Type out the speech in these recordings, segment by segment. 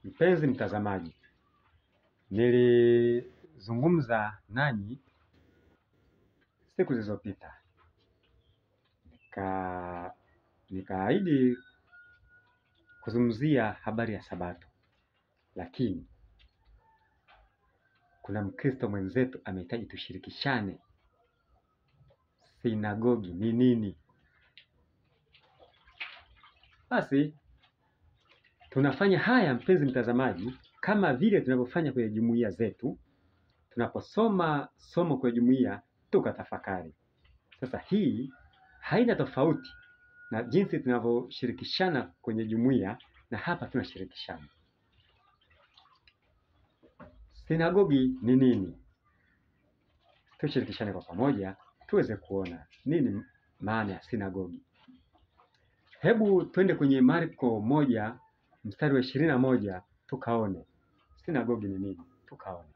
Mpenzi mtazamaji, nilizungumza nanyi siku zilizopita, nikaahidi kuzungumzia habari ya Sabato, lakini kuna Mkristo mwenzetu amehitaji tushirikishane sinagogi ni nini. Basi tunafanya haya, mpenzi mtazamaji, kama vile tunavyofanya kwenye jumuiya zetu. Tunaposoma somo kwenye jumuiya tukatafakari. Sasa hii haina tofauti na jinsi tunavyoshirikishana kwenye jumuiya, na hapa tunashirikishana. Sinagogi ni nini? Tushirikishane kwa pamoja tuweze kuona nini maana ya sinagogi. Hebu twende kwenye Marko 1 mstari wa 21 tukaone sinagogi ni nini, tukaone.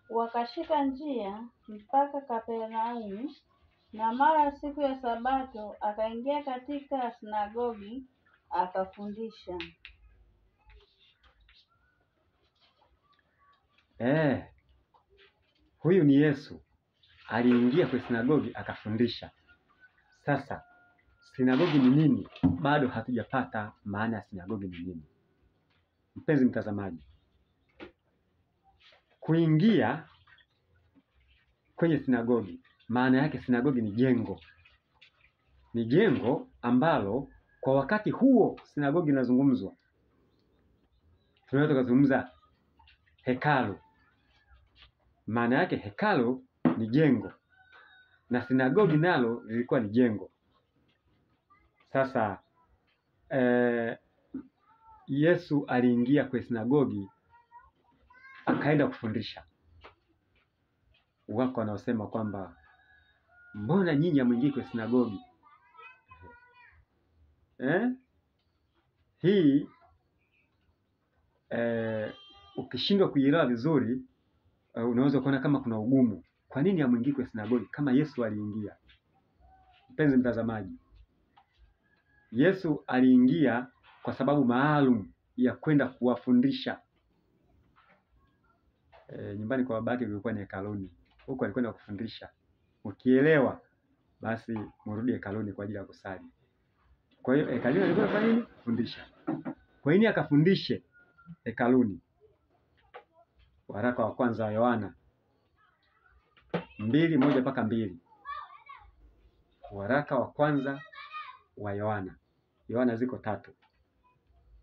Wakashika njia mpaka Kapernaumu, na mara siku ya Sabato akaingia katika sinagogi akafundisha. Huyu ni Yesu aliingia kwenye sinagogi akafundisha. Sasa sinagogi ni nini? Bado hatujapata maana ya sinagogi ni nini. Mpenzi mtazamaji, kuingia kwenye sinagogi, maana yake sinagogi ni jengo. Ni jengo ambalo kwa wakati huo sinagogi inazungumzwa, tunaweza kuzungumza hekalu. Maana yake hekalu ni jengo na sinagogi nalo lilikuwa ni jengo. Sasa Yesu aliingia kwenye sinagogi akaenda kufundisha. Wako wanaosema kwamba mbona nyinyi hamwingii kwenye sinagogi? Hii ukishindwa kuielewa vizuri unaweza kuona kama kuna ugumu. Kwa nini hamwingii kwenye sinagogi kama Yesu aliingia? Mpenzi mtazamaji, Yesu aliingia kwa sababu maalum ya kwenda kuwafundisha. Nyumbani kwa babake kulikuwa ni hekaluni, huko alikwenda kufundisha. Ukielewa basi mrudi hekaluni kwa ajili ya kusali. Kwa hiyo hekaluni alikuwa kwa nini? Kufundisha. Kwa nini akafundishe hekaluni? Waraka wa kwanza wa Yohana 2:1-2. Waraka wa kwanza wa Yohana. Yohana ziko tatu.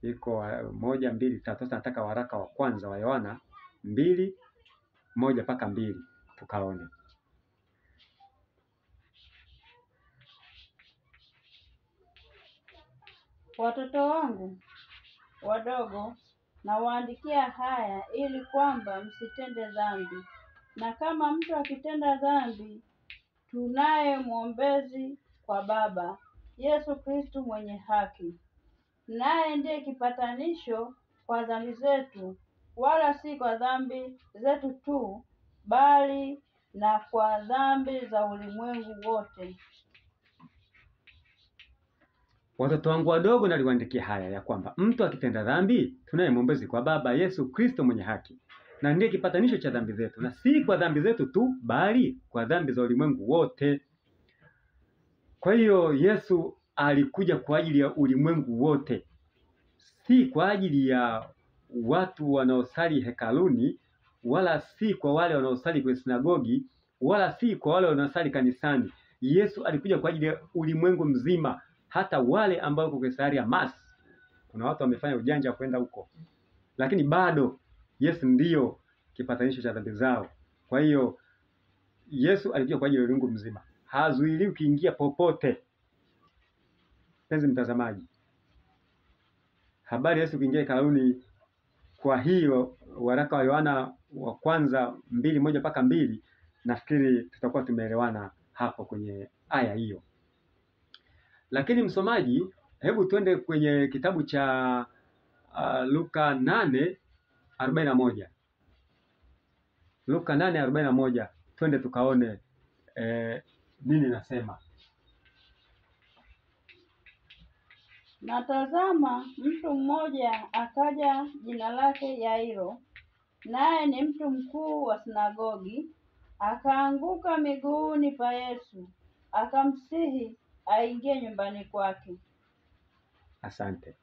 Iko 1, 2, 3. Sasa nataka waraka wa kwanza wa Yohana 2:1-2 tukaone. Watoto wangu wadogo, nawaandikia haya ili kwamba msitende dhambi. Na kama mtu akitenda dhambi, tunaye mwombezi kwa Baba, Yesu Kristo mwenye haki. Naye ndiye kipatanisho kwa dhambi zetu, wala si kwa dhambi zetu tu, bali na kwa dhambi za ulimwengu wote. Watoto wangu wadogo, naliwaandikia haya ya kwamba mtu akitenda dhambi, tunaye mwombezi kwa Baba, Yesu Kristo mwenye haki. Na ndiye kipatanisho cha dhambi zetu, na si kwa dhambi zetu tu, bali kwa dhambi za ulimwengu wote. Kwa hiyo Yesu alikuja kwa ajili ya ulimwengu wote, si kwa ajili ya watu wanaosali hekaluni, wala si kwa wale wanaosali kwenye sinagogi, wala si kwa wale wanaosali kanisani. Yesu alikuja kwa ajili ya ulimwengu mzima, hata wale ambao wako kwenye sayari ya Mars. Kuna watu wamefanya ujanja kwenda huko, lakini bado Yesu ndiyo kipatanisho cha dhambi zao. Kwa hiyo Yesu alikuja kwa ajili ya ulimwengu mzima, hazuiliwi kuingia popote. Mpenzi mtazamaji, habari Yesu kuingia hekaluni, kwa hiyo waraka wa Yohana wa kwanza 2:1-2, nafikiri tutakuwa tumeelewana hapo kwenye aya hiyo. Lakini msomaji, hebu twende kwenye kitabu cha Luka 8:41. Luka 8:41, twende tukaone nini nasema. Na tazama, mtu mmoja akaja, jina lake Yairo, naye ni mtu mkuu wa sinagogi, akaanguka miguuni pa Yesu, akamsihi aingie nyumbani kwake. Asante.